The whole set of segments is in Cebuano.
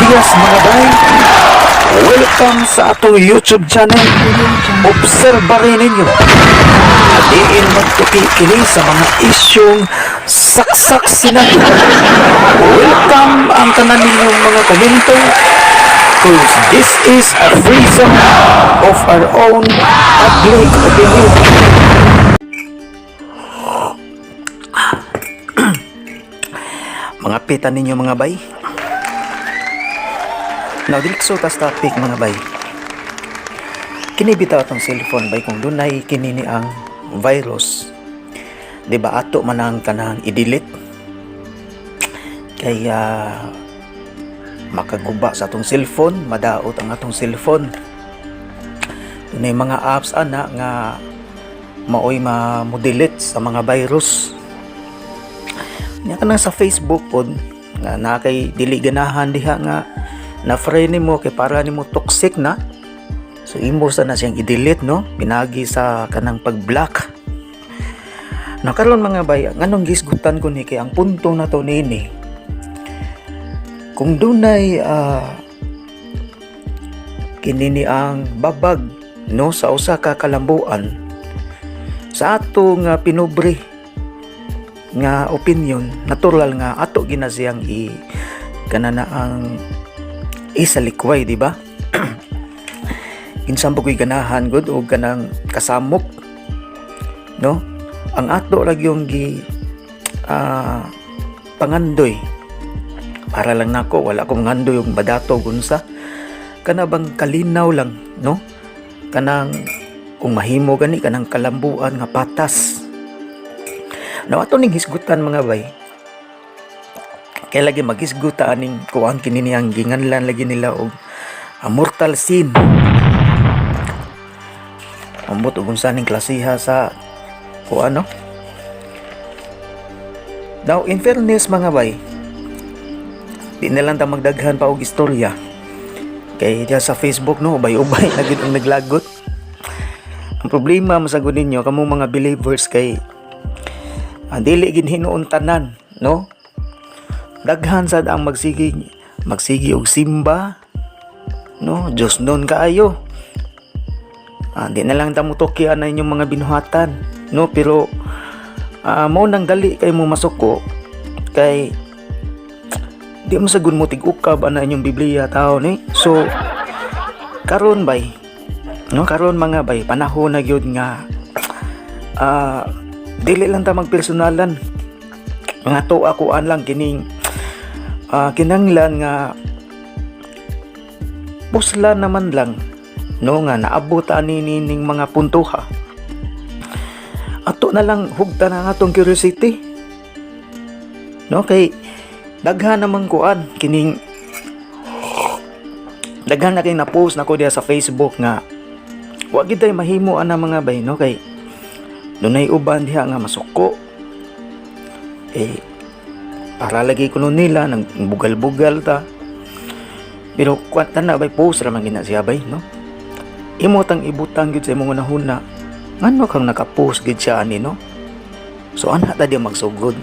Dias, mga bay. Welcome sa atong YouTube channel. Obserba rin ninyo. Diin magtuki kini sa mga isyong saksak sinabi. Welcome ang tanan ninyong mga komento, 'cause this is a free zone of our own public opinion. Mga pita ninyo, mga bay. Now, diretso tas topic, mga bay. Kini bitaw atong cellphone, bay, kung dunay kini ni ang virus. Di ba ato man ang kanang i-delete? Kaya makaguba sa atong cellphone, madaot ang atong cellphone. Dunay mga apps ana nga maoy ma-delete sa mga virus. Nya kanang sa Facebook pod nga na kay dili ganahan diha nga na friend nimo kay para nimo toxic na. So imo sa na siyang i-delete, no, pinagi sa kanang pag-block. Na karon, mga bay, nganong gisgutan ko ni kay ang punto na to nini, kung dunay kini ni ang babag, no, sa usa ka kalambuan, sa ato nga pinubre nga opinion, natural nga ato gina siyang i kana na ang isalikway, di ba? Kinsa ba ko'y ganahan gud og kanang kasamok, no? Ang ato ra yung gi pangandoy, para lang nako, wala akong ngandoy og badato gunsa, kana bang kalinaw lang, no, kanang kung mahimo gani kanang kalambuan nga patas. Now, ato ning hisgutan, mga bay, kay lagi maghisguta aning kuan, kini niyang ginganlan lagi nila og mortal sin. Ambot og unsa ning klasiha sa kuan, no? Now, in fairness, mga bay, di na lang ta magdaghan pa og istorya. Kay diya sa Facebook, no, ubay-ubay na gid ang naglagot. Ang problema masagod ninyo kamo mga believers kay dili gid hinuon tanan, no? Daghan sad ang magsigi magsigi og simba, no? Diyos nun kaayo. Di na lang ta motukian na inyong mga binuhatan, no? Pero mao nang dali kay mo masuko kay di mo sagun mo tig-ukab ana inyong Biblia tao ni. So karon, bay, no, karon, mga bay, panahon na gyud nga dili lang ta magpersonalan nga to akuan lang kining kinanglan nga pusla naman lang, no, nga naabot ani ning mga puntoha, ato na lang hugtan ang atong curiosity, no, kay daghan namang kuan kining daghan na kay na-post nako diha sa Facebook nga wa gid tay mahimo ana, mga bay, no, kay dunay uban diha nga masuko eh, para lagi kuno nila nang bugal-bugal ta. Pero kuan na bay, post ra man gina siya, bay, no? Imo tang ibutang gyud sa imong hunahuna, ngano kang naka-post gid siya ani, no? So ana ta di magsugod,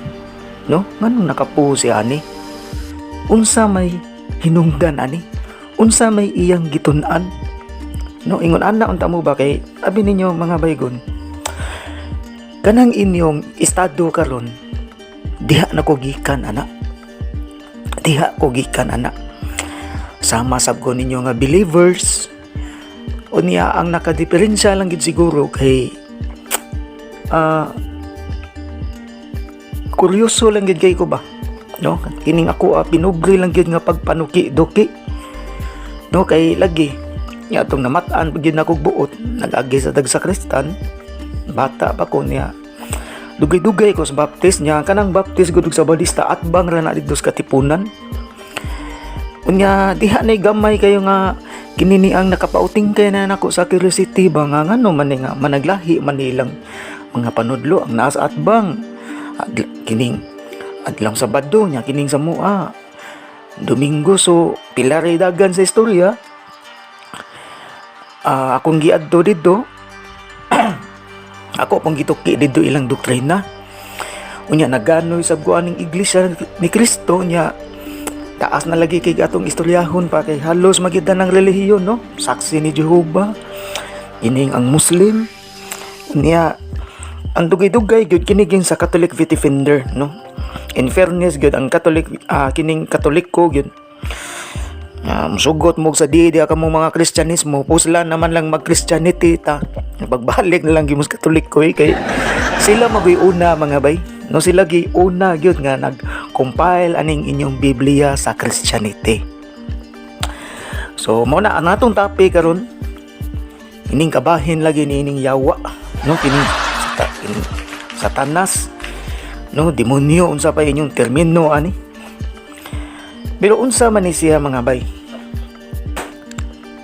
no, nganong naka-post siya ani, unsa may hinungdan ani, unsa may iyang gitun-an, no? Ingon ana unta mo ba, kay abi ninyo, mga baygon, kanang inyong estado karon, diha na ko gikan ana, diha ko gikan ana. Sama sab ko ninyo nga believers. Unya ang nakadiferensya lang gid siguro kay kuryoso lang gid kay ko ba, no? Kining ako pinubre lang gid nga pagpanuki duki, no, kay lagi nya atong namat-an pag gid nako buot nag-agi sa tag sakristan, bata pa ko niya, dugay-dugay ko sa Baptist niya, kanang Baptist gud ug sa Badista atbang ra na didto sa Katipunan. Unya diha nay gamay kayo nga kini ni ang nakapauting kay na nako sa curiosity ba nga ngano man ni nga managlahi man nilang mga panudlo ang naa sa atbang. Kining adlaw Sabado nya kining sa mua Domingo, so pila ray dagan sa istorya. Akong giadto didto, ako pong gituki didto ilang doktrina. Unya naganoy sa ko aning Iglesia ni Kristo. Nya Taas na lagi kay atong istoryahon pa kay halos magida ng relihiyon, no? Saksi ni Jehova, ining ang Muslim niya, ang dugay-dugay gyud kiniging sa Catholic v Defender, no? In fairness gyud ang Catholic, kining Katoliko gyud, musugot mo sa di di ka mo mga Kristyanismo, pusla naman lang mag-Christianity ta, pagbalik na lang gyud mo sa Katoliko eh, kay sila magoy una, mga bay, no? Sila gi una gyud nga nag-compile aning inyong Biblia sa Christianity. So mao na ang atong topic karon, ining kabahin lagi ni ining yawa, no? Kining kining Satanas, no? Demonyo, unsa pa inyong termino ani. Pero unsa man ni siya, mga bay?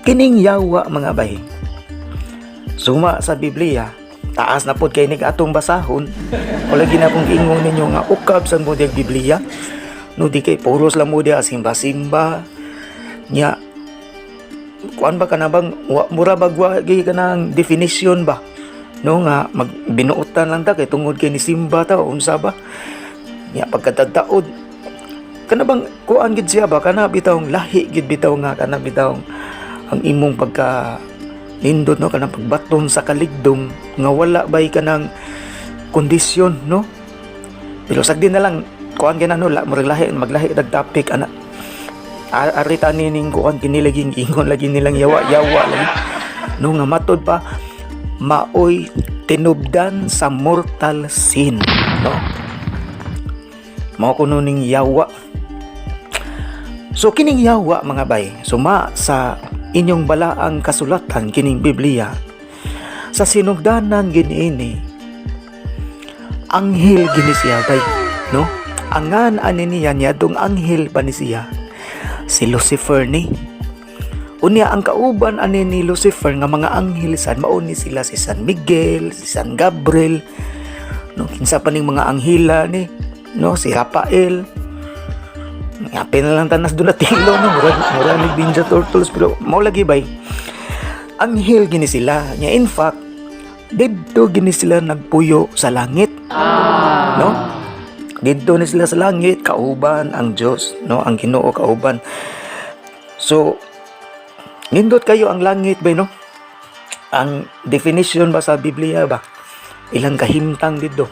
Kining yawa, mga bay, suma sa Biblia, taas na pod kay nig atong basahon. O lagi na kong ingon ninyo nga ukab sa mo diyang Biblia, no? Di kay puros lang mo diya simba-simba nya, kuan ba, kana bang mura ba wa gi kanang definition ba, no? Nga magbinuotan lang ta kay tungod kay ni simba ta, unsa ba nya pagkatadaod, kana bang kuan gid siya ba, kana bitawng lahi gid bitaw nga kana bitawng ang imong pagka nindot, no? Kanang pagbaton sa kaligdom nga wala bay kanang kondisyon, no? Pero sagdi na lang, kuan kay na, no? La murag lahi, maglahi dag topic ana. Arita ni ning kuan, kini laging ingon lagi nilang yawa, yawa lagi, no? Nga matod pa maoy tinubdan sa mortal sin, no? Mao kuno ning yawa. So kining yawa, mga bay, suma sa inyong balaang kasulatan, kining Biblia, sa sinugdanan giniini anghel gini siya bay, no? Angan ani niya niadtong anghel pa ni siya, si Lucifer ni. Unya ang kauban ani ni Lucifer nga mga anghel san mao ni sila si San Miguel, si San Gabriel, no? Kinsa pa ning mga anghela ni, no? Si Rafael. Ngapin na lang tanas Donatello, no? Mura, mura ni Ninja Turtles, pero mao lagi bay. Anghel gini sila. Nya in fact, didto gini sila nagpuyo sa langit. No? Didto ni sila sa langit kauban ang Dios, no? Ang Ginoo kauban. So nindot kayo ang langit bay, no? Ang definition ba sa Biblia ba? Ilang kahimtang didto.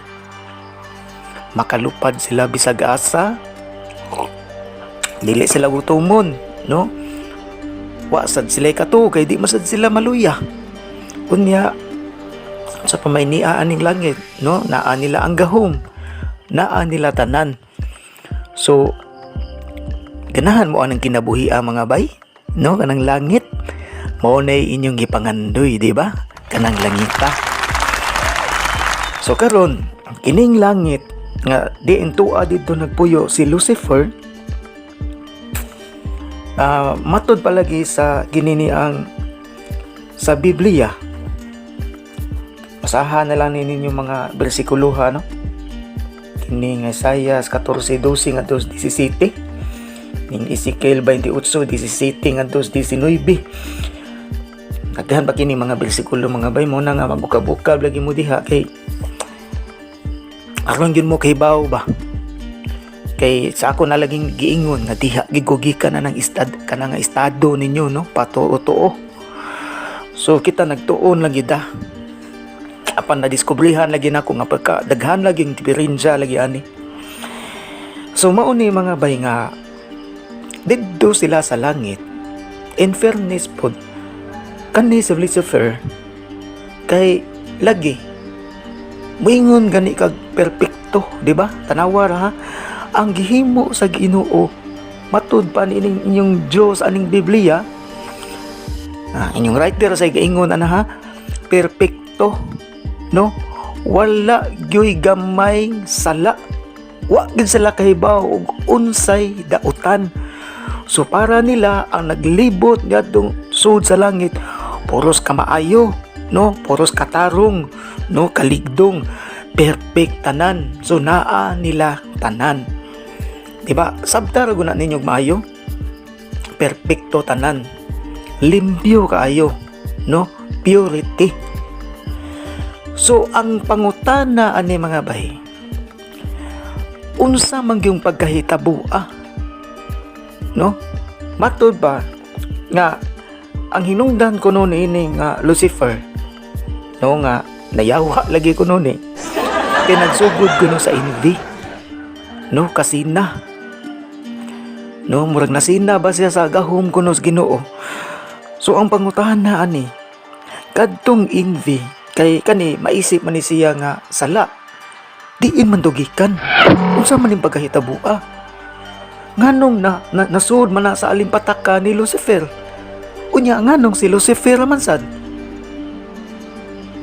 Makalupad sila bisag asa, dili sila gutomon, no? Wa sad sila kato kay di masad sila maluya. Unya sa pamayniaa aning langit, no? Naa nila ang gahom, naa nila tanan. So ganahan mo anang kinabuhi ang mga bay, no? Kanang langit mao na inyong gipangandoy, di ba? Kanang langita. So karon, kining langit nga di intua didto nagpuyo si Lucifer, matod palagi sa ginini ang sa Biblia. Basahan na lang ninyo mga bersikulo ha, no? Kini nga Isaiah 14:12 ngadto 17, ning Ezekiel 28:17 ngadto 19. Daghan pa kini mga bersikulo, mga bay. Mo na nga mabukab-bukab lagi mo diha kay aron gyud mo kahibaw ba, kay sa ako na laging giingon nga diha gigugikan na ng istad kana nga estado ninyo, no? Patuo-tuo. So kita nagtuon lagi da, apan nadiskubrehan lagi nako nga pagka daghan laging diferensya lagi ani. So mao ni, mga bay, nga didto sila sa langit. In fairness pod kani si Lucifer kay lagi moingon gani kag perpekto, di ba? Tanawa ra ha, ang gihimo sa Ginoo matud pa niining inyong Dios aning Biblia, inyong writer sa giingon ana ha, perpekto, no? Wala gyoy gamay sala, wa gid sila kahibaw og unsay dautan. So para nila ang naglibot niadtong sud sa langit puros kamaayo, no? Puros katarong, no? Kaligdong, perfect tanan. So naa nila tanan, di ba? Sabta ra guna ninyo maayo, perpekto tanan, limpyo kaayo, no? Purity. So ang pangutana ani, mga bay, unsa man gyung pagkahitabo ah? No? Matud ba nga ang hinungdan kuno niini nga Lucifer, no, nga nayawa lagi kuno ni kay nagsugod kuno sa envy, no, kasina, no, murag nasina ba siya sa gahom kuno sa Ginoo. So ang pangutahan na ani kadtong envy, kay kani maisip man ni siya nga sala, diin man to gikan? Unsa man ning pagkahitaboa? Nganong na nasud man na sa alimpataka ni Lucifer? Unya nganong si Lucifer man sad,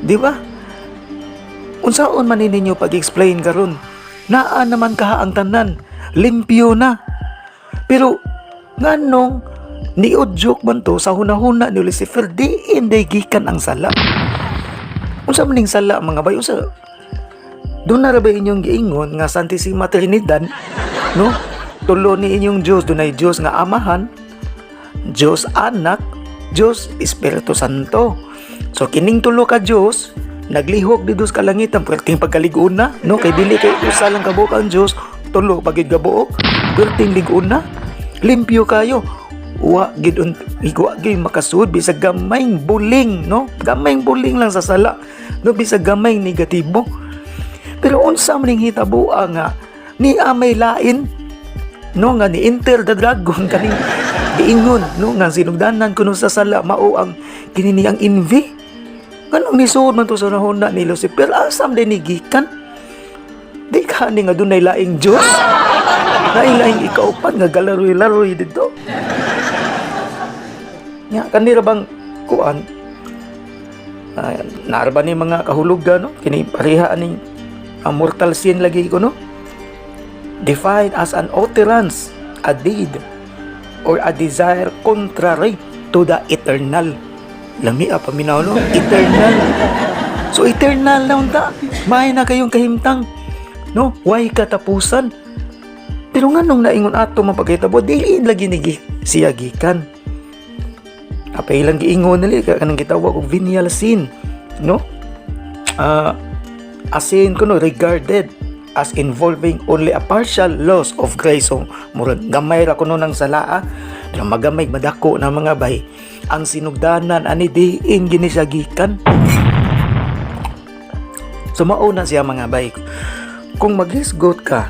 di ba? Unsaon man ni ninyo pag-explain karon? Naa naman kaha ang tanan, limpyo na, pero nganong niudyok man to sa hunahuna ni Lucifer, diin day gikan ang sala? Unsa man ning sala, mga bay? Unsa doon na ra ba inyong giingon nga Santissima Trinidad, no? Tulo ni inyong Diyos. Dunay Diyos nga Amahan, Diyos Anak, Diyos Espiritu Santo. So kining tulo ka Diyos naglihok didto sa kalangitan, perting pagkalig-on na, no, kay dili kay usa lang kabuok ang Diyos, tulo pa gid kabuok, perting lig-on na, limpyo kayo. Wa gid wa gid makasud bisag gamayng buling, no, gamayng buling lang sa sala, no, bisag gamayng negatibo. Pero unsa man ning hitaboa nga ni may lain, no, nga ni enter the dragon, kaning giingon, no, nga sinugdanan kuno sa sala mao ang kini ni ang envy? Nganong nisuod man to sa hunahuna ni Lucifer? Asam din ni gikan? Di ka ni nga dunay laing Diyos, laing laing ikaupat nga galaroy-laroy dito nya? Kanira bang kuan, naa ba ni mga kahulugan, no? Kini pareha aning ang mortal sin lagi ko, no? Defined as an utterance, a deed or a desire contrary to the eternal. Lami ah, paminaw, no? Eternal. So eternal na unta. May na kayong kahimtang. No? Way katapusan. Pero nganong naingon ato mapagkitabo, dili lagi ni siya gikan? Apay ilang giingon nila kanang gitawag og venial sin, no? A sin kuno regarded as involving only a partial loss of grace. So murag gamay ra kuno ng salaa, pero magamay madako na, mga bay. Ang sinugdanan ani, diin gini siya gikan? So mao na siya, mga bay. Kung maghisgot ka,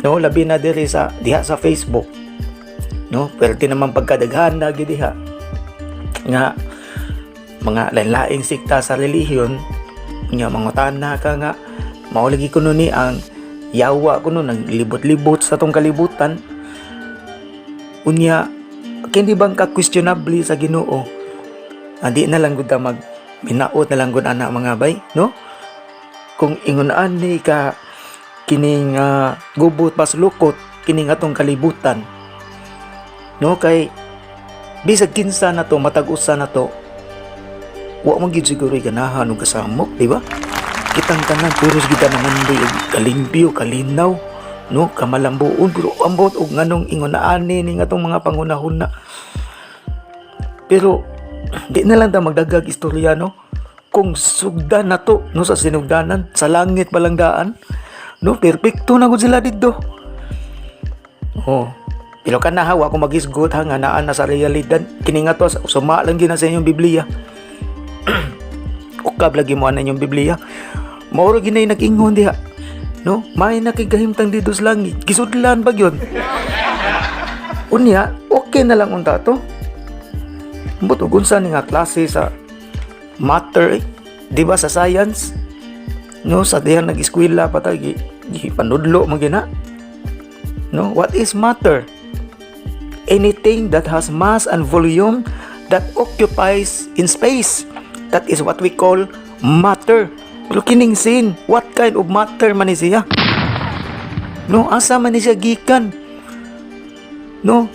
no, labi na diri sa diha sa Facebook, no, pwerte naman pagkadaghan na gid diha nga mga lain-laing sikta sa relihiyon nya, mangutana ka nga mao lagi kuno ni ang yawa kuno naglibot-libot sa tong kalibutan. Unya kini bang ka questionable sa Ginoo? Andi na lang gud ta mag minaot na lang gud ana, mga bay, no? Kung ingon ani ka kining gubot paslukot kining atong kalibutan, no, kay bisag kinsa na to, matag usa na to, wa man gid siguro ganahan og kasamok, di ba? Kitang tanan puros gid nangandoy og kalimpyo, kalinaw, no, kamalambuon. Pero ambot og nganong ingon na ani ning atong mga pangunahuna. Pero di na lang ta magdagag istorya, no? Kung sugdan na to, no, sa sinugdanan sa langit pa lang daan, no, perpekto na gud sila didto. Oh, pero kana ha, wa ko magisgot ha nga naa na sa realidad kini nga to. Suma lang gyud na sa inyong Biblia. Ukab lagi mo ana inyong Biblia. Mao ra ginay nag-ingon diha, no? May nakigahimtang dito sa langit, gisudlan ba gyud? Unya okay na lang unta to. Ambot og unsa ni nga klase sa matter, eh? Di ba sa science, no, sa diha nag-eskwela pa ta, gi, gi panudlo man gina, no? What is matter? Anything that has mass and volume that occupies in space, that is what we call matter. Pero kining sin, what kind of matter man ni siya, no? Asa man ni siya gikan, no?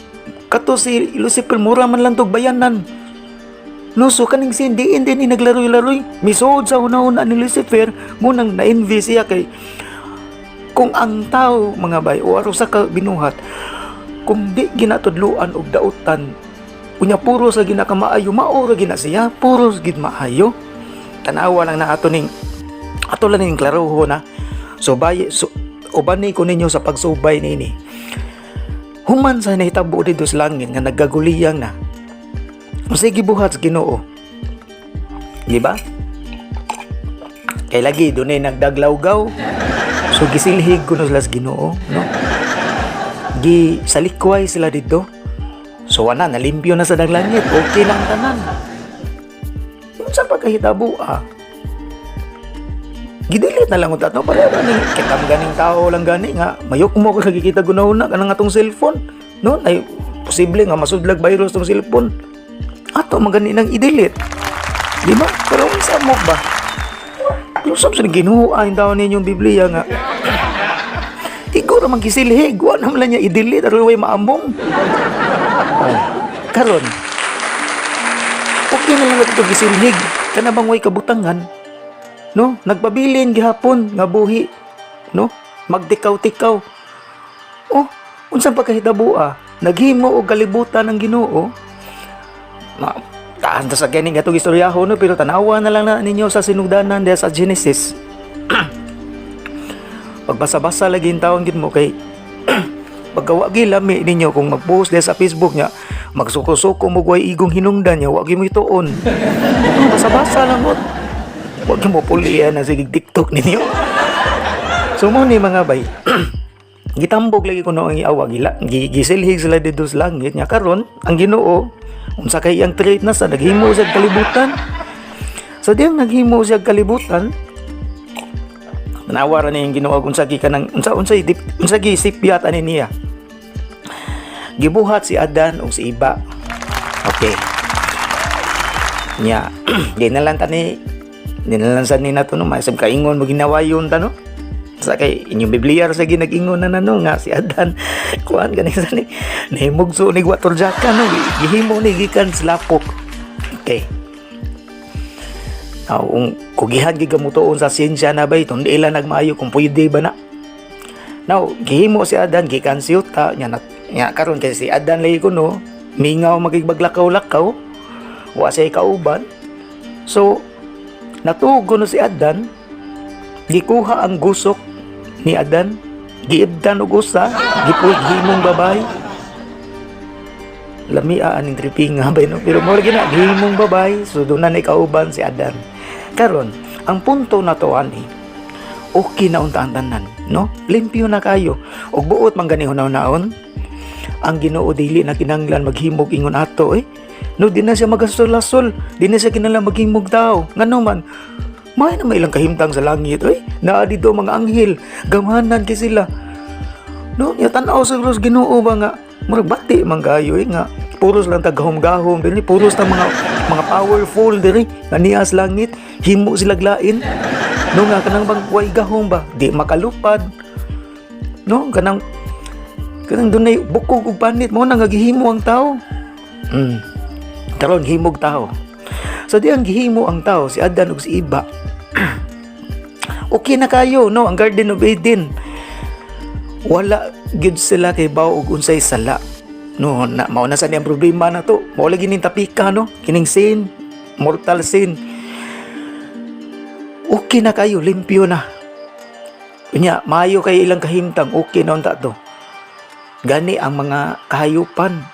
Kato si Lucifer mura man lang tog bayanan, no? So kaning sin, diin din ni naglaroy-laroy misuod sa una-una ni Lucifer mo nang na-envy siya? Kay kung ang tao, mga bay, o aron sa ka binuhat, kung di ginatudluan og dautan, unya puro sa ginakamaayo, mao ra gina siya, puro gid maayo. Tanawa lang na ato ning ato lang ning klaroho na. So bay, so ubani ko ninyo sa pagsubay nini. Human sa nahitabo dito sa langit nga naggaguliyang na, unsay gibuhat sa Ginoo? Di ba? Kay lagi dunay nagdaglawgaw. So gisilhig kuno sila sa Ginoo, no? Gi salikway sila dito. So wala nalimpyo na sa daglangit, okay lang tanan. Unsa pagkahitabo ah? Gidelete na lang unta no, pareho ni kita ganing tao lang gani nga mayok mo ka kagikita gunahuna kanang atong cellphone, no? Ay posible nga masudlag virus tong cellphone ato, man gani nang i-delete, di ba? Pero unsa mo ba, pero sa Ginoo ang taon ninyong Biblia nga igo ra man gisilhig, wa naman lang niya i-delete aron way maamong. Oh, karon okay na lang ito gisilhig kana bang way kabutangan, no? Nagpabilin gihapon nga buhi, no? Magtikaw-tikaw. Oh, unsang pagkahitabo ah? Naghimo og kalibutan ang Ginoo. Ma, taas ta sa ganing atong istoryahon, no, pero tanawa na lang na ninyo sa sinugdanan diha sa Genesis. Pagbasa-basa lagi yung taon gid mo kay pagkawa gi lami ninyo kung mag-post diha sa Facebook niya, magsuko-suko mo way igong hinungdan niya, wa gi mo ituon. No, basa-basa lang mo. Wag mo pulian na sige TikTok ninyo. So mo ni mga bay. Gitambog lagi kuno ang iawa gila. Gisilhig sila dito sa langit nya. Karon ang Ginoo, unsa kay iyang trait na sa naghimo siya kalibutan. So diyang naghimo siya kalibutan, tanawa ra ni ang Ginoo kung unsa gi kanang unsa unsay unsa gi sipyat ani niya. Gibuhat si Adan ug si Iba. Okay. Nya, di na lang tani, di na lang sa ni nato, no, masab kaingon mo ginawayon ta, no? Sa kay inyong Biblia ra sa ginag-ingon na no nga si Adan kuan gani sa ni nahimugso ni Guatorjaka, no? Gihimo ni gikan sa lapok. Okay. Aw, kung kugihan gid gamutuon sa siyensya na bay, tundila nagmaayo kung pwede ba na. Now, gihimo si Adan gikan si yuta nya na, nya karon kay si Adan lagi kuno mingaw magibaglakaw-lakaw, wa siya kauban. So natuog kuno si Adan, gikuha ang gusok ni Adan, giibdan og usa, gipuy gihimong babay. Lamia aning tripping nga bay, no? Pero mo lagi na gihimong babay, so doon na kauban si Adan. Karon, ang punto na to ani, okay na unta ang tanan, no? Limpyo na kayo. Ug buot man gani hunaw-naon, ang Ginoo dili na kinahanglan maghimog ingon ato eh. No, di na siya magasol-asol, di na siya kinahanglan maghimog tao. Ngano man, may na may ilang kahimtang sa langit oy. Naa dito mga anghel, gamhanan kay sila. No, nya tan-aw sa Diyos Ginoo ba nga murag bati man kayo eh nga puros lang tagahom-gahom diri, puros ta mga powerful diri nga niya sa langit, himo sila lain. No, nga kanang bang way gahom ba, di makalupad. No, kanang kanang dunay bukog ug panit mo na nga gihimo ang tao. Karon himog tao. So di ang gihimo ang tao si Adan ug si Iba. Okay na kayo, no, ang Garden of Eden. Wala gyud sila kay baw og unsay sala. No, na mao na sa niyang problema na to. Mao lagi ning tapika, no, kining sin, mortal sin. Okay na kayo, limpyo na. Unya, maayo kay ilang kahimtang, okay na unta to. Gani ang mga kahayupan,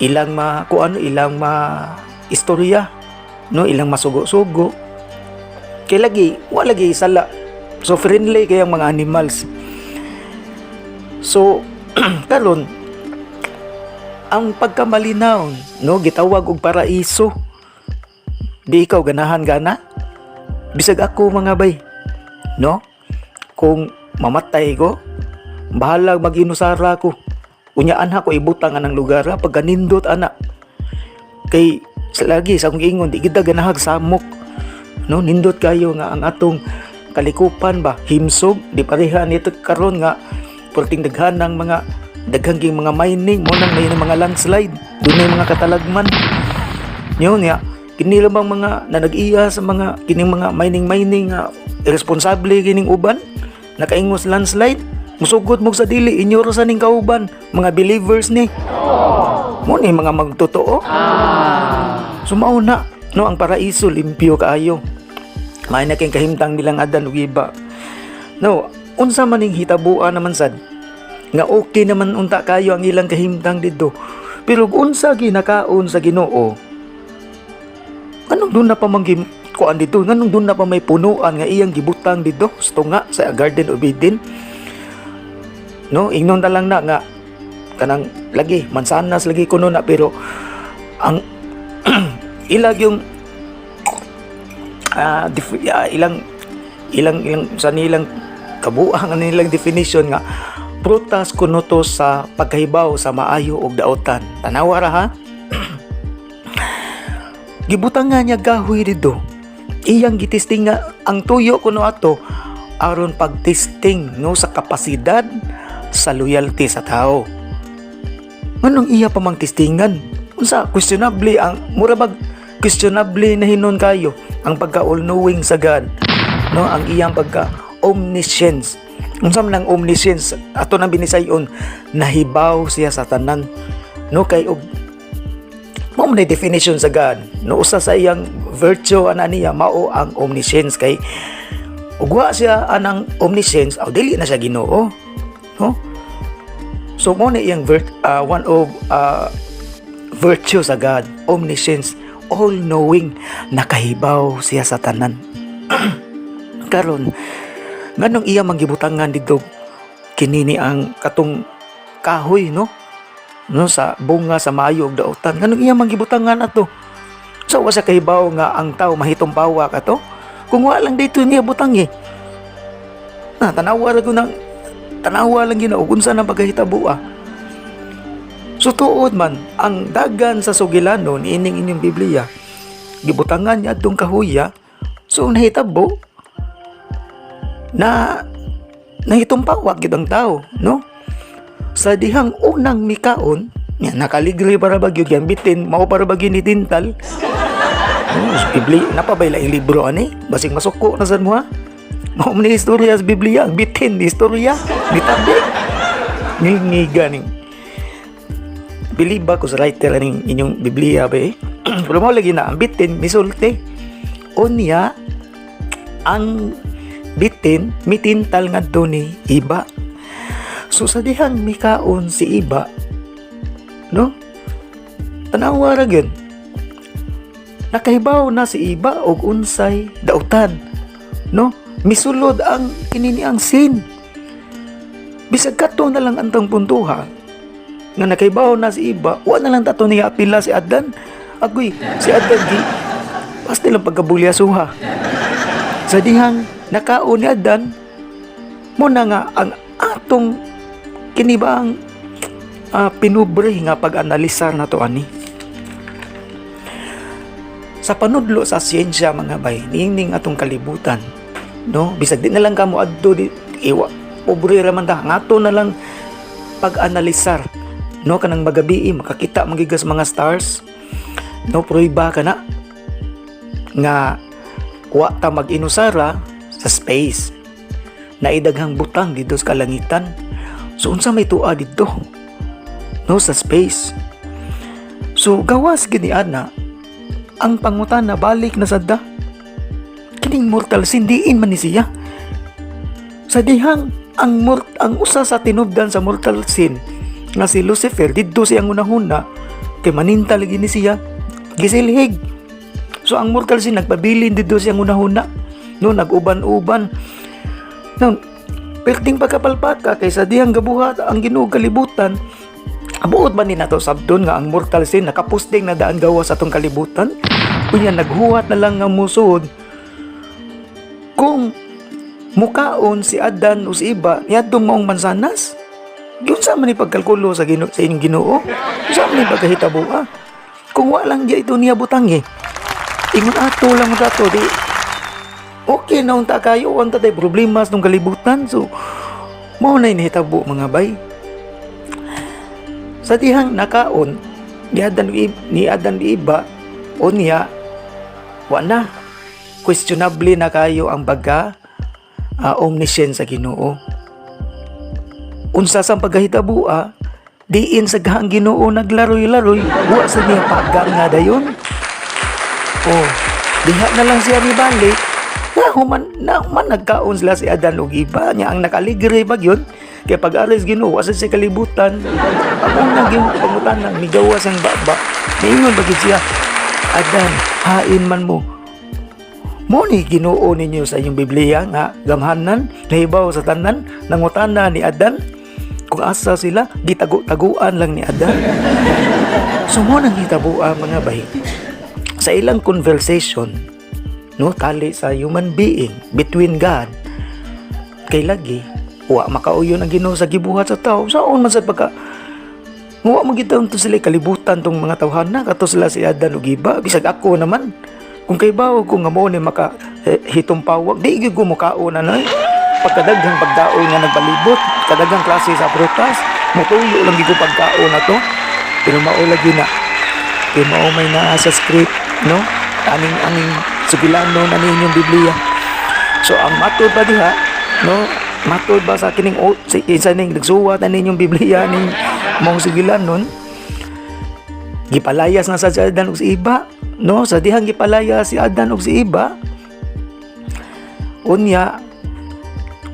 ilang ma kuan, ilang ma istorya, no, ilang masugo-sugo. Kay lagi, wala lagi sala. So friendly kay ang mga animals. So karon ang pagkamalinaw, no, gitawag og paraiso. Di ikaw ganahan gana? Bisag ako mga bay, no? Kung mamatay ko, bahalag maginusara ko. Unya anha ko ibutang anang lugar ha, pagkanindot ana. Kay sa lagi sa akong giingon, di kita ganahag samok. No, nindot kayo nga ang atong kalikupan ba himsog, di pareha nito karon nga perting daghan ng mga daghang ging mga mining mo nang may mga landslide, dunay mga katalagman yun ya. Kini lang bang mga na nag-iya sa mga kining mga mining mining nga irresponsable kining uban nakaingos landslide, musugod mo sa dili inyo ra sa ning kauban mga believers ni mo ni mga magtotoo. So mao na, no, ang paraiso limpyo kaayo. May na kay kahimtang nilang Adan ug Iba. No, unsa man ning hitabuan naman sad? Nga okay naman unta kayo ang ilang kahimtang didto. Pero unsa ginakaon sa Ginoo? Anong doon na pa man kuan dito? Nganong doon na pa may punuan nga iyang gibutang dito sa tunga sa Garden of Eden? No, ingnon na lang na nga kanang lagi mansanas lagi kuno na, pero ang ilag yung ilang ilang ilang sa nilang kabuang, ang nilang definition nga prutas kuno to sa pagkahibaw sa maayo ug daotan. Tanawa ra ha, gibutang nga niya gahoy dito, iyang gitesting nga ang tuyo kuno ato aron pagtesting, no, sa kapasidad sa loyalty sa tao. Nganong iya pa mang testingan? Unsa questionable ang mura bag questionable na hinon kayo ang pagka all knowing sa God, no, ang iyang pagka omniscience. Unsa man ang omniscience? Ato nang binisayon, nahibaw siya sa tanan, no, kay og mao man definition sa God, no, usa sa iyang virtue ana niya mao ang omniscience, kay ug wa siya anang omniscience aw dili na siya Ginoo, no? So mo na iyang one of virtue sa God, omniscience, all knowing, nakahibaw siya sa tanan. Karon, nganong iya manggibutangan didto kinini ang katong kahoy, no, sa bunga sa maayo ug daotan? Nganong iya manggibutangan ato? So wa siya kahibaw nga ang tao mahitumpawa kato kung wa lang dito niya butang eh? Na tanawa ra ko nang tanawa lang gina ug unsa nang pagkahitabo ah. So tuod man ang dagan sa sugilanon ining inyong Biblia, gibutangan niya adtong kahuya. So ang nahitabo na nahitumpawag gyud ang tao, no, sa dihang unang mikaon nya nakaligri para ba gyud yan bitin mao para ba gyud ni tintal, no? Sa Biblia napabay laing libro ani, basig masuko na sad mo ha. Mao man ni istorya sa Biblia, ang bitin ni istorya ni tabi ngilngiga ning believe ba ko sa writer aning inyong Biblia ba eh. Pero mao lagi na ang bitin misulti, unya ang bitin mitintal ngadto ni Iba. So sa dihang mikaon si Iba, no, tanawa ra gyud, nakahibaw na si Iba og unsay dautan, no? Misulod ang kinini ang sin. Bisag kato na lang antang puntuha nga nakahibaw na si Iba, wa na lang tato niya apila si Adan. Agoy, si Adan gi pasti lang pagkabulyasuha. Sa dihang nakaon ni Adan mo na nga ang atong kini ba ang pinubre nga pag-analisar na to ani sa panudlo sa siyensya, mga bay, niingning atong kalibutan, no? Bisag di na lang kamo adto di iwa, pobre ra man ta, ngato na lang pag-analisar, no, kanang magabi makakita magigas mga stars, no? Pruiba kana nga wa ta mag-inusara sa space, naidaghang butang dito sa kalangitan. So unsa may tuwa didto, no, sa space? So gawas gini ana ang pangutana, balik na sadda kining mortal sin, diin man ni siya sa dihang ang usa sa tinubdan sa mortal sin nga si Lucifer didto siyang unahuna kay maninta lagi ni siya gisilhig. So ang mortal sin nagpabilin didto siyang unahuna, no, nag-uban-uban no, perting pagkapalpaka kay sa dihang gabuhat ang Ginoo kalibutan. Buot ba ni nato sabdon nga ang mortal sin nakapusting na daan gawas atong kalibutan? Unya naghuwat na lang nga musuod kung mukaon si Adan o si Iba niadtong maong mansanas. Giunsa man ni pagkalkulo sa Ginoo, sa inyong Ginoo? Unsa man ni pagkahitabo ah? Kung wa lang di ito niya butang eh. Ingon ato lang dato di okay na unta kayo, unta tay problema sa kalibutan. So mao na nahitabo, mga bay. Sa dihang nakaon ni Adan ni Iba, unya wa na, questionable na kayo ang pagka omniscient sa Ginoo. Unsa sa pagkahitabo, diin sa gahang Ginoo naglaroy-laroy, wa sa niya pagang nga dayon. Oh, diha na lang siya ni balik. Na human na human nagkaon sila si Adan ug Iba niya ang nakaligre ba gyud. Kay pag aris Ginoo, asa sa kalibutan? Ang unang gipangutana, migawas ang baba. Niingon ba gid siya, "Adan, hain man mo?" Mo ni Ginoo ninyo sa inyong Biblia nga gamhanan, nahibaw sa tanan, nangutana ni Adan kung asa sila, gitago-taguan lang ni Adan. So mo nang hitaboa, mga bay. Sa ilang conversation, no, tali sa human being between God, kay lagi wa makauyon ang Ginoo sa gibuhat sa tao. Saon man sa pagka wa mo gid to sila kalibutan tong mga tawhana kato sila si Adan ug Iba. Bisag ako naman, kung kay bawo ko nga mo ni maka hitong pawag, di gyud ko mukaon ano eh. Pagkadaghang pagkaon nga nagpalibot, kadaghang klase sa prutas, mutuyo lang gyud ko pagkaon na to. Pero mao lagi na kay mao may naa sa script, no, aning aning sugilano na ninyong Biblia. So ang matod ba diha, no, matod ba sa kining o, sa isa ning nagsuwat na ninyong Biblia ning mong sugilanon, gipalayas na sa si Adan ug si Iba, no? Sa dihang gipalayas si Adan ug si Iba, unya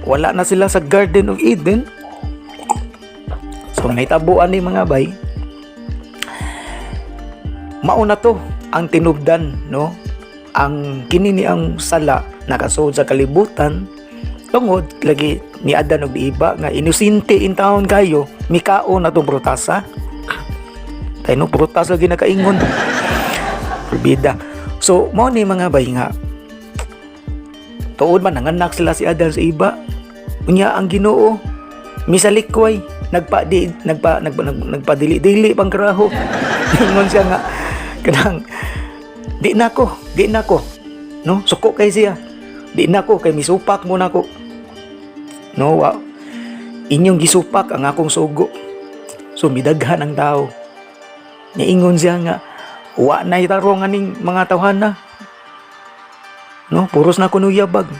wala na sila sa Garden of Eden. So nahitabuan ni, mga bay, mauna to ang tinubdan, no, ang kini ni ang sala nakasuod sa kalibutan tungod lagi ni Adan ug ni Iba nga inosente in taon kayo, mikaon na tong prutasa tayo, no? Prutas lagi nakaingon Perbida. So mao ni, mga bay, nga tuod man nanganak sila si Adan sa Iba. Unya ang Ginoo misalikway, nagpa di nagpa nag, nag, nagpadili-dili pang karaho. Ingon siya nga kanang di na ko, di na ko, no, suko kay siya, di na ko kay misupak mo na ko, no, wa inyong gisupak ang akong sugo. So midaghan ang tao. Niingon siya nga wa na itarong aning mga tawhana, no, puros na kuno yabag.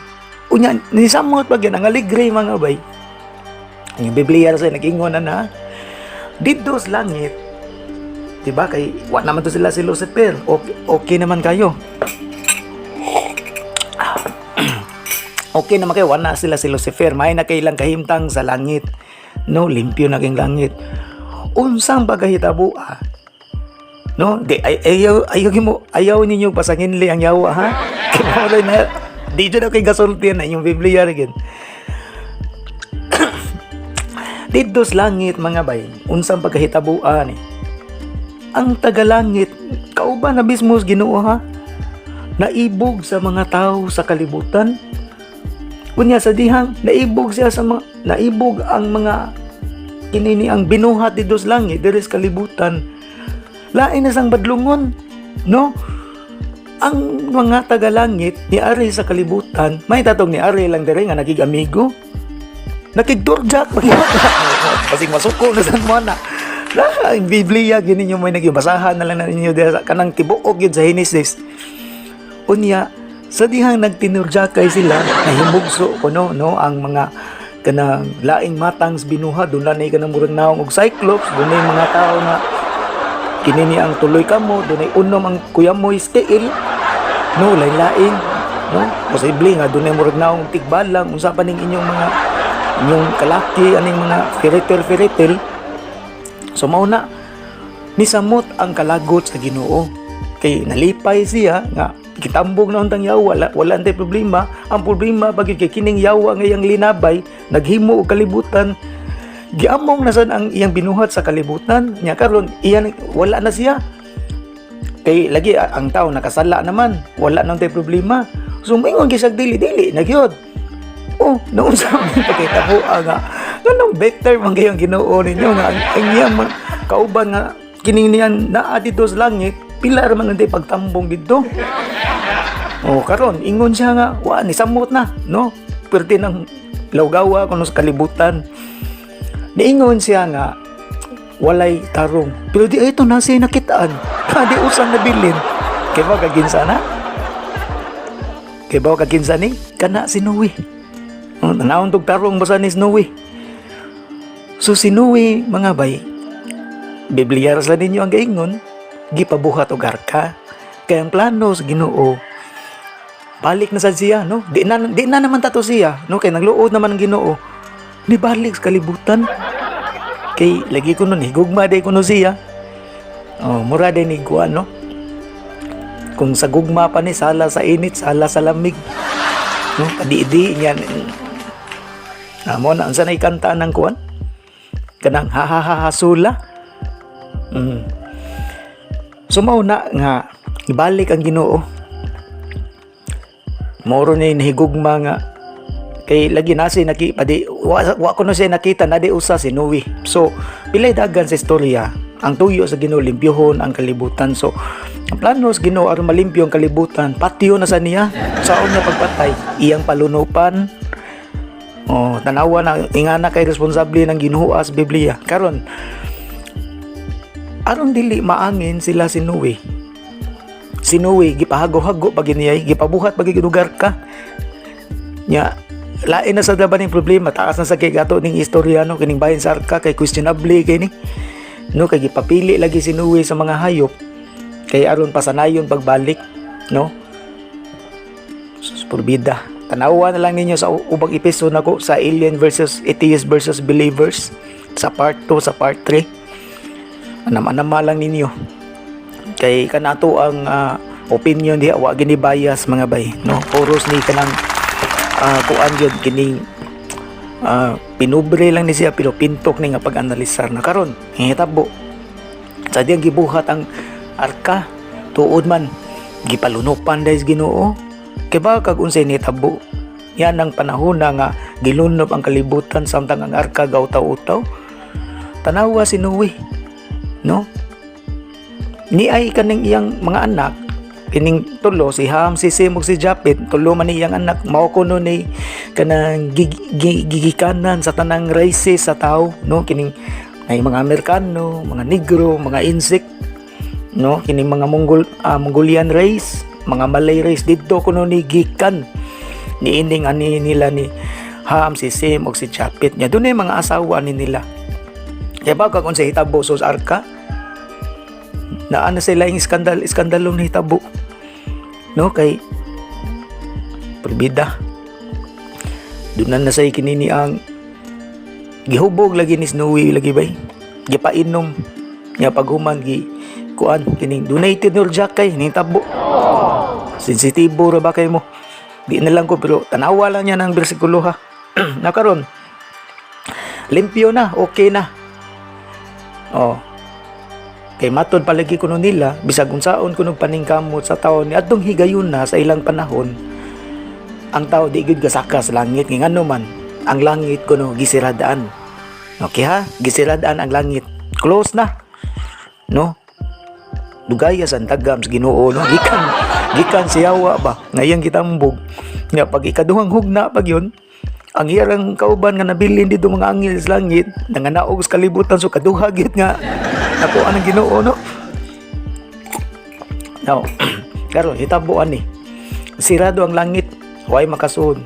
Unya nisamot pa gyud ang aligre, mga bay. Ang Biblia sa nag-ingon na na didto sa langit, di ba, kay wa naman to sila si Lucifer. Okay, okay naman kayo. Okay naman kayo, wala sila si Lucifer. May na kay lang kahimtang sa langit. No, limpyo na king langit. Unsang pagkahitabo, ah? No, di ay ayaw ayaw mo ayaw ninyo pasanginli ang yawa, ha. Kay mao na di jud kay gasulti na inyong Biblia rin. Didto sa langit, mga bay, unsang pagkahitabuan ni? Ang tagalangit, kauban na mismo sa Ginoo, ha? Naibog sa mga tao sa kalibutan. Unya sa dihang naibog siya sa mga naibog ang mga kinini ang binuhat didto sa langit diri sa kalibutan. Lain na sang badlungon, no? Ang mga tagalangit ni ari sa kalibutan, may tatong ni ari lang diri nga nagig amigo. Nakigturjak basig masuko na sa mo na. La, ang Biblia gini ninyo may nagibasahan na lang na ninyo diha sa kanang tibuok yun sa Genesis. Unya, sa dihang nagtinurjakay sila, nahimugso kuno, no, ang mga kanang laing matang sa binuha, doon na kanang murag naong og cyclops, doon na mga tao nga kini ni ang tuloy kamo, doon ay unom ang kuyamoy tiil, no, lain-lain, no, posible nga doon ay murag naong tikbalang, unsa pa ning inyong mga inyong kalaki aning mga fairy tale, fairy tale. So mao na nisamot ang kalagot sa Ginoo kay nalipay siya nga kitambog na untang yawa, wala, wala antay problema. Ang problema bagay kay kining yawa nga iyang linabay naghimo og kalibutan, giamong na sad ang iyang binuhat sa kalibutan nya. Karon iyan wala na siya kay lagi ang tao nakasala naman, wala nang tay problema. So moingon gyud siya, dili dili na gyud. Oh, noon sa amin pagkita nga nganong better man kayong Ginoo ninyo nga ang iyang kauban nga kining niyan naa dito sa langit, pila ra man ang pagtambong didto. Oh, karon ingon siya nga wa ni samot na, no, perti ng lawgawa kuno sa kalibutan. Niingon siya nga walay tarong, pero di ito na siya nakitaan, di usang nabilin. Kay ba kaginsa na, kay ba kaginsa ni kana si Noe. Oh, tanawon tog tarong basa ni Noe. So si Noe, mga bay, Biblia ra sa ninyo ang gaingon, gipabuhat og arka. Kay ang plano sa Ginoo, balik na sad siya, no? Di na naman tato siya, no? Kay nagluod naman ang Ginoo. Nibalik sa kalibutan. Kay lagi ko nun, higugma day kuno siya. Oh, mura day ni kuan, no? Kung sa gugma pa ni, sala sa init, sala sa lamig. No, kadi-di niya. Amo na unsa na kanta ng kuan? Kanang ha ha ha ha sula. So mao na nga ibalik ang Ginoo. Moro ni nahigugma nga kay lagi na si naki padi wa ko no siya nakita na di usa si Noe. So pilay dagan sa istorya ang tuyo sa Ginoo, limpyohon ang kalibutan. So ang plano sa Ginoo aron malimpyo ang kalibutan, patyo na sa niya saon niya pagpatay, iyang palunupan. Oh, tanawa na ingana kay responsable ng Ginoo sa Biblia. Karon, aron dili maangin sila si Noe. Si Noe gipahago-hago pag niya, gipabuhat pag lugar ka. Nya lain na sa daban ning problema, taas na sa kay gato ning istorya, no, kining bahin sa arka kay questionable kay ni. No, kay gipapili lagi si Noe sa mga hayop kay aron pasanayon pagbalik, no? Sus, purbida. Tanawa na lang ninyo sa ubang episode nako sa Alien versus Atheist versus Believers, sa part 2, sa part 3. Anam-anama lang ninyo. Kay kanato ang opinion diha wa gini bias, mga bay, no? Puros ni kanang kuan gyud kining pinubre lang ni siya pero pintok ni nga pag-analisar na karon hihitabo. Sa diyang gibuhat ang arka, tuod man gipalunupan dahil sa Ginoo. Kay ba kag unsay nitabo? Yan ang panahon na nga gilunob ang kalibutan samtang ang arka gautaw-utaw. Tanawa si Noe, no? Ni ay kaning iyang mga anak, kining tulo, si Ham, si Sem ug si Japet, tulo man iyang anak, mao kuno ni kanang gigikanan sa tanang races sa tao, no? Kining ay mga Amerikano, mga Negro, mga insect, no? Kining mga Mongolian race, mga Malay race, didto kuno ni gikan niining ani nila ni Ham, si Sem ug si Japet. Nya dunay mga asawa ni nila. Kaya ba kung sa hitabo sa arka, naa na sila yung iskandalong nahitabo. No, kay Perbida. Doon na say kinini ang gihubog lagi ni Snowy lagi bay. Gipainom nya paghuman gi kuan kining dunay tinur kay nitabo. Sensitibo ra ba kay mo? Di na lang ko pero tanawa lang niya ng bersikulo, ha. Nakaron limpyo na, okay na. Oh. Kay matod palagi kuno nila, bisag unsaon kuno paningkamot sa tawo ni adtong higayon na sa ilang panahon, ang tao di gyud gasaka sa langit, kay ngano man ang langit kuno gisiradaan. Okay ha, gisiradaan ang langit. Close na. No? Dugaya sa tagam sa Ginoo, no, gikan gikan siyawa ba ngayon gitambog nga pag ikaduhang hugna pag yun ang iyang kauban nga nabilin dito mga anghel sa langit nanganaog sa kalibutan. So kaduha gyud nga nakuha ng Ginoo, no? Now, karon hitabo ani, sirado ang langit, way makasuod,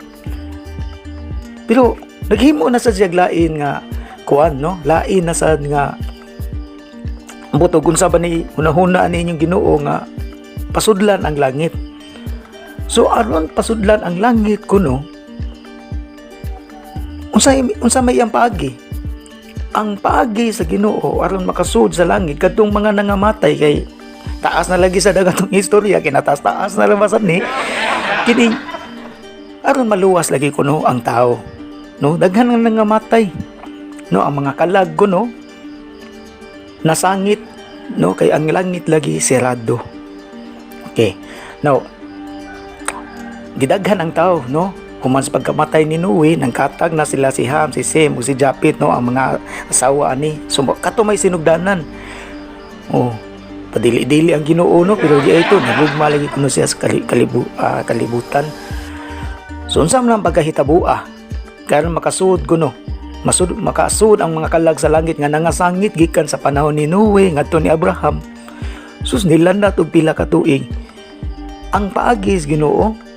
pero naghimo na sa siyag lain nga kuan, no? Lain na sad nga buto kung sa ba ni hunahuna ni inyong Ginoo nga pasudlan ang langit. So aron pasudlan ang langit kuno, unsa may ang paagi? Ang paagi sa Ginoo aron makasud sa langit kadtong mga nangamatay, kay taas na lagi sa dagatong istorya, kinataas-taas na labasan ni kining aron maluwas lagi kuno ang tao, no? Daghan nga nangamatay, no? Ang mga kalag kuno nasangit, no? Kay ang langit lagi sirado. Okay, now gidaghan ang tao, no? Human sa pagkamatay ni Noe, nang katag na sila si Ham, si Sem ug si Japet, no? Ang mga asawa ani. So kato may sinugdanan. Oh, padili-dili ang Ginoo, no? Pero di ito nagugma lagi kuno siya sa kalibutan. So unsa man ang pagkahitabua karon makasuod kuno, masud makasud ang mga kalag sa langit nga nangasangit gikan sa panahon ni Noe ngadto ni Abraham? Sus, nilandat og pila ka tuig. Ang paagi sa Ginoo,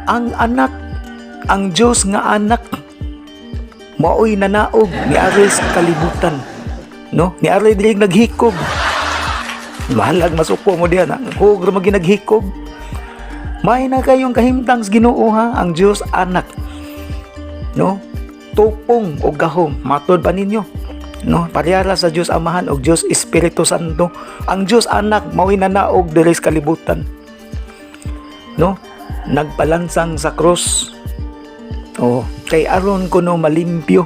ang anak, ang Dios nga anak, maoy nanaog niari sa kalibutan, no? Niari dili naghikog. Mahalag masuko mo diyan, hug ra magi naghikog. May na kayong kahimtang sa Ginoo, ha, ang Dios anak. No, tupong og gahom matod pa ninyo, no? Parehara sa Dios Amahan og Dios Espiritu Santo. Ang Dios Anak mao'y nanaog diri sa kalibutan, no? Nagpalansang sa krus, oh, kay aron kuno malimpyo.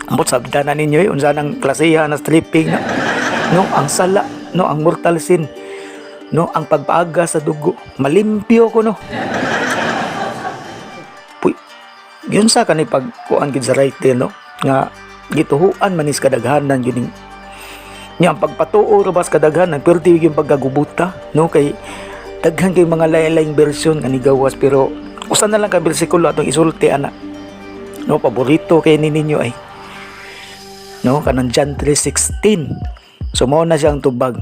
Ambot sabta na ninyo eh, unsa nang klasiha na stripping na, no? Ang sala, no? Ang mortal sin, no? Ang pagpaaga sa dugo, malimpyo kuno. Puy, yun sa kani pagkuan gid sa right, no? Nga gituhuan manis kadaghanan yun nya ang pagpatuo ra bas kadaghanan, pero di yung pagkagubuta, no? Kay daghan kay mga lain-laing version nga nigawas, pero usa na lang ka bersikulo atong isulti ana, no? Paborito kay ni ninyo ay, no, kanang John 3:16. So mao na siyang tubag: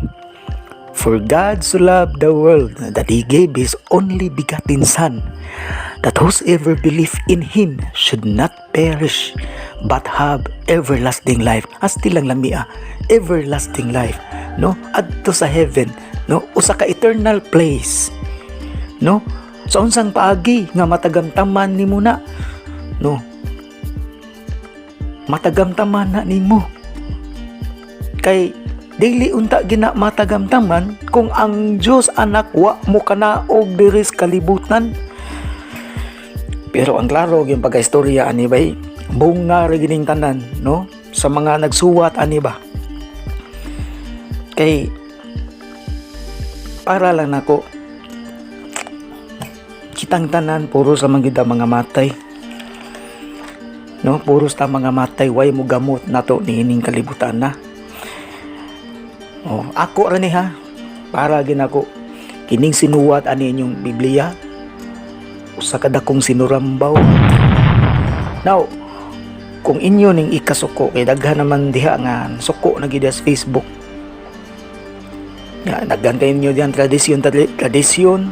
"For God so loved the world that He gave His only begotten Son, that whosoever believe in Him should not perish, but have everlasting life." Asti lang lamia, everlasting life. No? Adto sa heaven, no? Usa ka eternal place. No? Sa unsang paagi nga matagamtaman nimo na, no? Matagamtaman na nimo. Kay dili unta gina matagamtaman kung ang Dios Anak wa mo kanaog diri sa kalibutan. Pero ang klaro yung pagkaistorya ani bay, bunga ra gining tanan, no? Sa mga nagsuwat ani ba. Kay para lang nako, kitang tanan puro sa mga mga matay. No, puro sa mga matay, way mo gamot nato niining kalibutan na. Oh, ako ra ni ha. Para ginako kining sinuwat ani inyong Biblia, usa ka dakong sinurambaw. Now, kung inyo ning ikasuko, kay daghan naman diha nga suko na gid sa Facebook. Ya, daghan kay inyo diyan tradisyon tradisyon,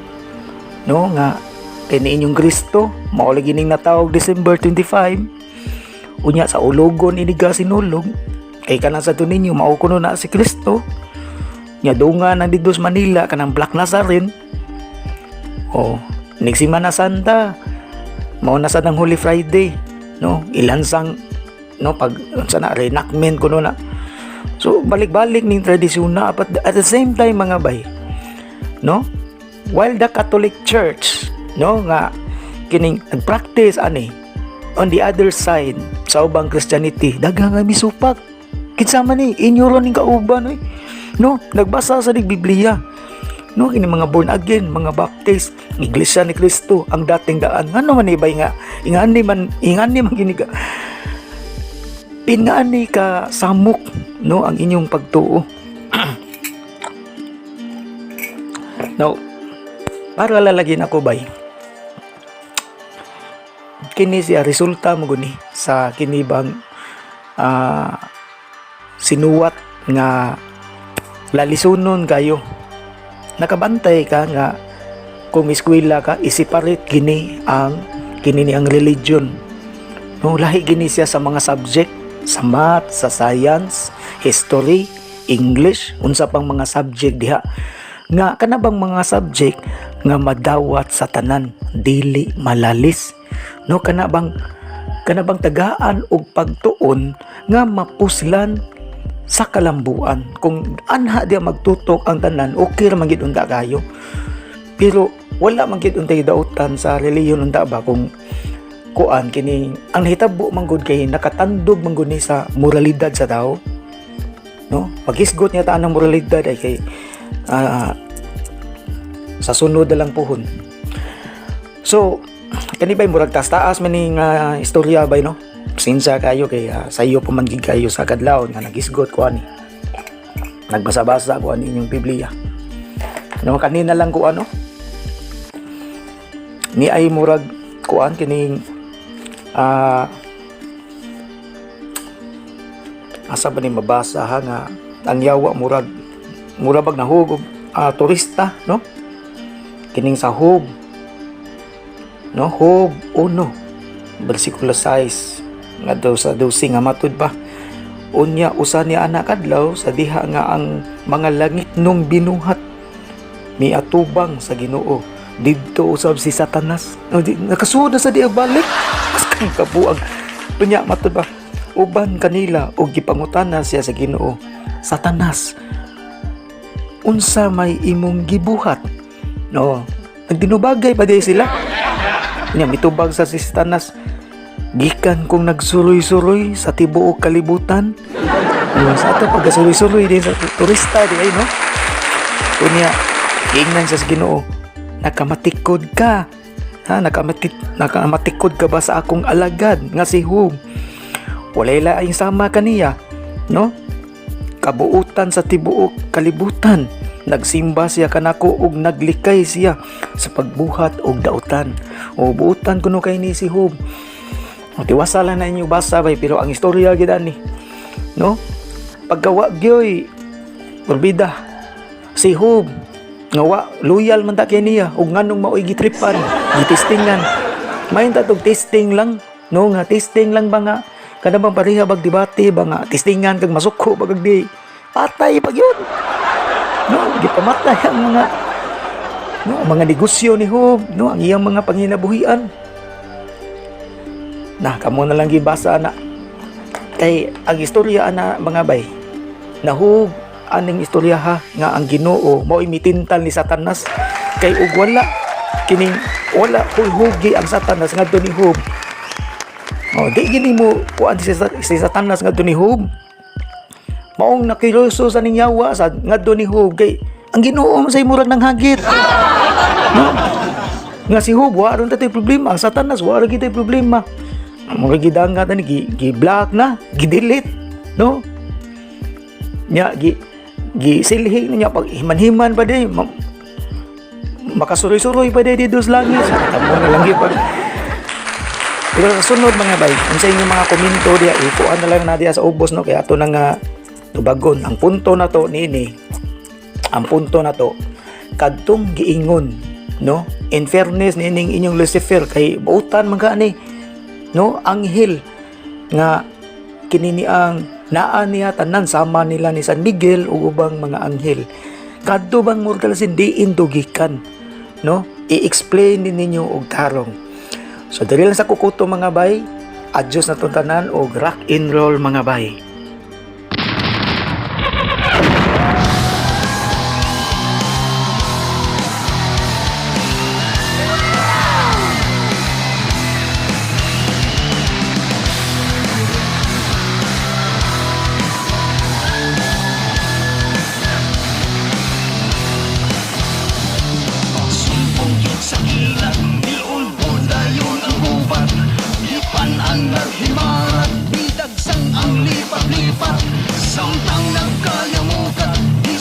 no, nga kay ni inyong Kristo mao lagi ning natawag December 25. Unya sa ulogon iniga sinulog kay kanang sa ninyo mao kuno na si Kristo. Nya dungan ang didto sa Manila kanang Black Nazarene. Oh, nig Semana Santa mao na sad ang Holy Friday, no? Ilansang, no, pag unsa na, reenactment kuno na. So balik-balik ning tradisyon na, but at the same time, mga bay, no, while the Catholic Church, no, nga kining nagpractice ani, on the other side sa ubang Christianity daghang nga misupak. Kinsa man ni inyo ron ning kauban oy, no? Nagbasa sa nig Biblia, no? Kini mga born again, mga Baptist, Iglesia ni Cristo ang dating daan, ngano man ibay nga ingani man gini ka pingani ka samok, no, ang inyong pagtuo. Now, para lalagin ako bay, kini siya resulta mo guni sa kini bang sinuwat nga lalisunon kayo. Nakabantay ka nga kung eskwela ka, i-separate gini ang kini ni ang religion, no? Lahi gini siya sa mga subject, sa math, sa science, history, English, unsa pang mga subject diha nga kana bang mga subject nga madawat sa tanan, dili malalis, no? Kana bang tagaan og pagtuon nga mapuslan sa kalambuan. Kung anha diya magtutok ang tanan, okay ra man gid unta kayo, pero wala man gid untay dautan sa relihiyon unta ba kung kuan kini. Ang nahitabo man gud kay nakatandog man gud ni sa moralidad sa tao, no? Paghisgot niya taan ang moralidad ay kay sa sunod na lang puhon. So kani bay, murag taas-taas man ning istorya bay, no? Pasensya kayo kay sayo pa man gid kayo sa kadlawon nga nagisgot ko ani, nagbasa-basa ko ani inyong Biblia, no? Kanina lang ko ano ni ay murag kuan kining asa ba ni mabasa ha, nga ang yawa murag bag nahug og turista, no? Kining sa Job, no? Job 1 bersikulo 6 ngadto sa 12 nga matud pa: "Unya usa niya anak adlaw sa diha nga ang mga langit nung binuhat miatubang sa Ginoo, didto usab si Satanas." No, di, nakasuod na sa diya balik. Mas Kang kabuang. Unya matud ba, uban kanila og gipangutana siya sa Ginoo, "Satanas, unsa may imong gibuhat?" No, nagdinubagay pa di sila. Nya mitubag sa si Satanas, "Gikan kong nagsuroy-suroy sa tibuok kalibutan." Ano, sa ato pagkasuroy-suroy din sa turista di ay, no? Unya giingnan siya sa Ginoo, "Nakamatikod ka ha, nakamatikod ka ba sa akong alagad nga si Job? Walay laing sama kaniya, no, kabuutan sa tibuok kalibutan. Nagsimba siya kanako ug naglikay siya sa pagbuhat og dautan." O buutan kuno kay ni si Job. O, tiwasa lang na inyo basa bay, pero ang istorya gid ani, no, pagkawa gyoy porbida si Job nga wa loyal man ta kay niya, ug nganong maoy gitripan, gitestingan. Main ta tog testing lang, no, nga testing lang ba, nga kada bang pareha bag debate ba, nga testingan kag masuko ba kag di patay pag yun, no? Gipamatay ang mga, no, ang mga negosyo ni Job, no, ang iyang mga panginabuhian. Na kamo na lang gibasa na, kay ang istorya ana, mga bay, nahug aning istorya ha, nga ang Ginoo mao mitintal ni Satanas, kay ug wala kining wala hulhugi ang Satanas ngadto ni Job, oh, di gini mo kuan si Satanas ngadto ni Job. Maong nakiloso sa ning yawa sa ngadto ni Job kay ang Ginoo man say murag nang hagit, no, nga si Job wa ron tay problema, ang Satanas wa ra gid problema. Ang mga gidangat ani gi block na, gi-delete, no? Nya gi gi silhi niya pag himan-himan pa di makasuroy-suroy pa di dito sa langit. Tamo na lang gyud pag. Pero sa sunod, mga bay, unsa inyong mga komento diya, ikuan na lang na diya sa ubos, no, kaya ato na nga tubagon. Ang punto na to niini, ang punto na to kadtong giingon, no, in fairness niining inyong Lucifer, kay buutan man ka ani, no, anghel nga kini ni ang naa niya tanan sama nila ni San Miguel ug ubang mga anghel. Kadto bang mortal sin diin dugikan, no, i-explain din ninyo og tarong. So diri lang sa kukuto, mga bay. Adios na tong tanan og rock and roll, mga bay. Sumpong yun sa ila, Diulbod dayon ang gubat. Hipan ang naghimarat, Bidagsang ang lipat-lipat. Samtang nagkayamukat, Di